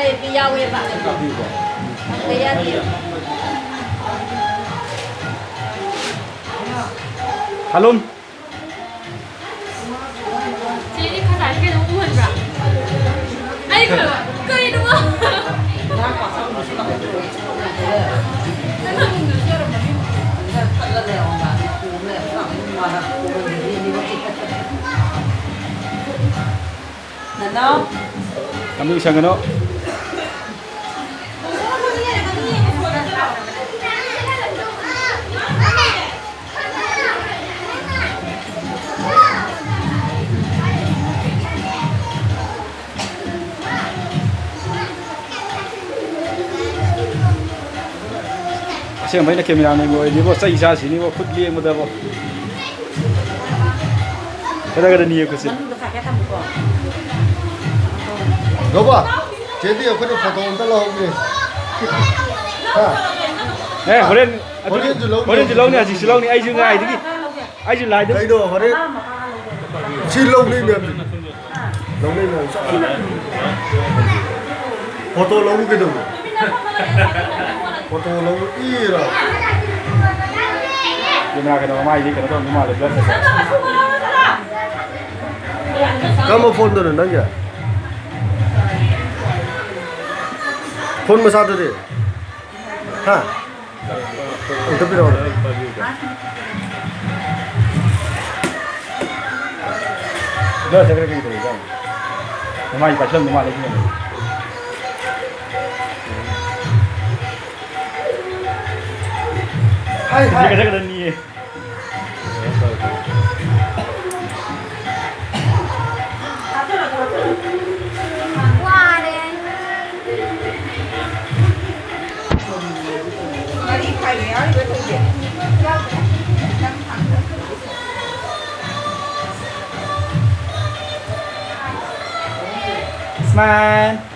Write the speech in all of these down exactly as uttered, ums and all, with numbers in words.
ꯂꯩꯕꯤ ꯌꯥꯎꯋꯦꯕ꯫ ꯍꯪꯕ ꯌꯥꯗꯦ꯫ ꯍꯂꯨꯝ꯫ ꯆꯦꯗꯤ ꯈꯖꯥꯏ ꯀꯩꯅꯣ ꯎꯍꯟꯕ꯭ꯔꯥ? ꯑꯩ ꯈꯜꯂꯣ, ꯀꯩꯅꯣ? ꯅꯅꯥꯎ꯫ ꯂꯝꯕꯤ ꯁꯪꯒꯅꯨ꯫ ꯑꯁꯦꯡꯕ ꯑꯩꯅ camera man ꯑꯣꯏꯔꯗꯤꯕꯣ, ꯆꯩ ꯆꯥꯁꯤꯅꯤꯕꯣ, ꯈꯨꯠ ꯂꯦꯡꯕꯗꯕꯣ꯫ ꯀꯗꯥ ꯀꯗꯥ ꯅꯤꯌꯦ ꯈꯨꯠꯁꯦ꯫ ꯃꯅꯨꯡꯗ ꯈꯥꯛꯀꯦ ꯊꯝꯃꯨꯀꯣ꯫ ꯂꯧꯕ, ꯆꯦꯗꯤ ꯑꯩꯈꯣꯏꯅ photo ꯑꯝꯇ ꯂꯧꯍꯧꯒꯦ꯫ ꯍꯥ? ꯑꯦ, ꯍꯣꯔꯦꯟ ꯑꯗꯨ ꯍꯣꯔꯦꯟꯁꯨ ꯂꯧꯅꯤ꯫ ꯍꯣꯔꯦꯟꯁꯨ ꯂꯧꯅꯤ, ꯍꯧꯖꯤꯛꯁꯨ ꯂꯧꯅꯤ꯫ ꯑꯩꯁꯨ ꯉꯥꯏꯗꯒꯤ, ꯑꯩꯁꯨ ꯂꯥꯏꯗ ꯀꯩꯅꯣ ꯍꯣꯔꯦꯟ? ꯁꯤ ꯂꯧꯅꯩ ꯃꯌꯥꯝꯁꯦ꯫ ꯂꯧꯅꯩ ꯃꯌꯥꯝ ꯆꯞ ꯃꯥꯟꯅꯩ꯫ Photo ꯂꯧꯔꯨ ꯀꯩꯗꯧꯕ? Photo ꯂꯧꯔꯨ ꯏꯔꯣ? Camera ꯀꯩꯅꯣ ꯃꯃꯥꯏꯗꯤ ꯀꯩꯅꯣ ꯇꯧꯔꯝꯗꯧ ꯃꯥꯜꯂꯦ, blur ꯆꯠꯄ꯫ ꯀꯔꯝꯕ phoneꯗꯅꯣ ꯅꯪꯒꯤ? Phone ꯃꯆꯥꯗꯨꯗꯤ? ꯍꯥ? ꯑꯝꯇ ꯄꯤꯔꯛꯑꯣ꯫ ꯂꯣꯏ ꯆꯠꯈ꯭ꯔꯦ, ꯀꯩ ꯇꯧꯔꯤꯖꯥꯠꯅꯣ? ꯃꯃꯥꯏ ꯄꯥꯏꯁꯜꯂꯝꯗꯧ ꯃꯥꯜꯂꯦ, ꯁꯤꯅ꯫ ꯍꯥꯏ, ꯍꯥꯏ꯫ ꯆꯠꯈ꯭ꯔꯦ, ꯆꯠꯈ꯭ꯔꯦ, ꯅꯤꯌꯦ꯫ ꯋꯥꯔꯦ꯫ ꯃꯔꯤ ꯈꯥꯏꯒꯦ ꯌꯥꯎꯔꯤꯕ ꯊꯣꯏꯕꯤ꯫ Smile.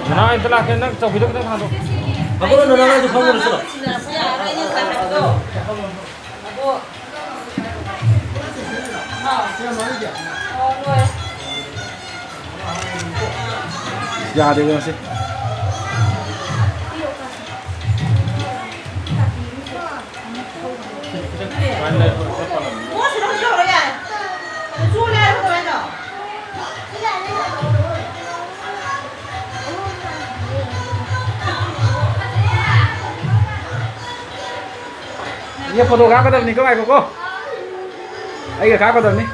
ꯅꯅꯥꯎ ꯑꯝꯇ ꯂꯥꯛꯀꯦ, ꯅꯪ ꯆꯧꯀꯤꯗꯣ ꯈꯤꯇꯪ ꯊꯥꯡꯗꯣꯛ꯫ ꯐꯒꯠꯂꯣ, ꯅꯅꯥꯎ ꯑꯗꯨ ꯐꯝꯃꯨꯔꯣ, ꯆꯠꯂꯣ꯫ ꯌꯥꯗꯦꯕ ꯉꯁꯤ꯫ ꯏꯅꯦ, ꯐꯣꯇꯣ ꯀꯥꯞꯀꯗꯕꯅꯤꯀꯣ, ꯉꯥꯏꯈꯣꯀꯣ꯫ ꯑꯩꯒ ꯀꯥꯞꯀꯗꯕꯅꯤ꯫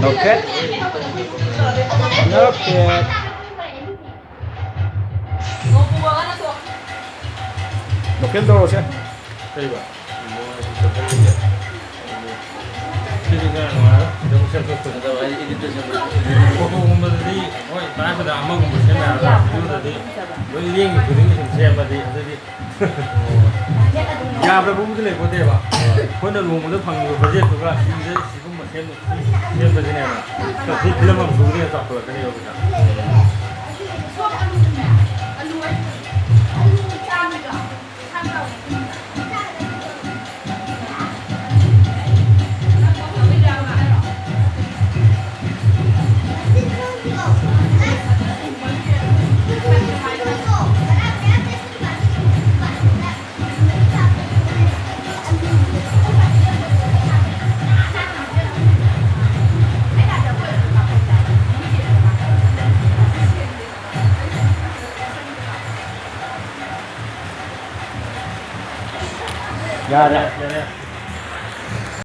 ꯅꯣꯛꯐꯦꯠ꯫ ꯅꯣꯛꯐꯦꯠ꯫ ꯂꯣꯀꯦꯜ ꯇꯧꯔꯁꯦ꯫ ꯀꯩꯕ? ꯁꯤꯗꯤ ꯈꯔ ꯅꯨꯡꯉꯥꯏꯔꯣꯏ꯫ ꯁꯤꯗ ꯑꯃꯨꯛ ꯁꯦꯝꯗꯣꯛꯇꯣꯏꯅꯤ꯫ ꯑꯗꯣ ꯑꯩ ꯏꯗꯤꯠꯇ ꯁꯦꯝꯗꯣꯛꯇꯣꯏꯅꯤ꯫ ꯐꯣꯇꯣꯒꯨꯝꯕꯗꯗꯤ ꯍꯣꯏ, ꯇꯉꯥꯏ ꯐꯗꯅ ꯑꯃꯒꯨꯝꯕ ꯁꯦꯝꯕ ꯌꯥꯕ꯭ꯔꯥ? ꯑꯗꯨꯗꯗꯤ ꯂꯣꯏ ꯂꯦꯡꯉꯤ ꯈꯨꯗꯤꯡꯒꯤ ꯁꯨꯝ ꯁꯦꯝꯃꯗꯤ ꯑꯗꯨꯗꯤ ꯌꯥꯗꯕꯕꯨꯗꯤ ꯂꯩꯄꯣꯠꯇꯦꯕ꯫ ꯑꯩꯈꯣꯏꯅ ꯂꯨꯍꯣꯡꯕꯗ ꯐꯪꯉꯤꯕ ꯕꯖꯦꯠꯇꯨꯒ ꯁꯤꯗ ꯁꯤꯒꯨꯝꯕ ꯁꯦꯝ-, ꯁꯦꯝꯕꯁꯤꯅꯦꯕ꯫ ꯐꯤ ꯐꯤꯂꯝ ꯑꯃ ꯁꯨꯕꯅ ꯍꯦꯟꯅ ꯆꯥꯎꯈꯠꯂꯛꯀꯅꯦꯕ ꯄꯩꯁꯥ꯫ ꯌꯥꯔꯦ꯫ ꯌꯥꯔꯦ꯫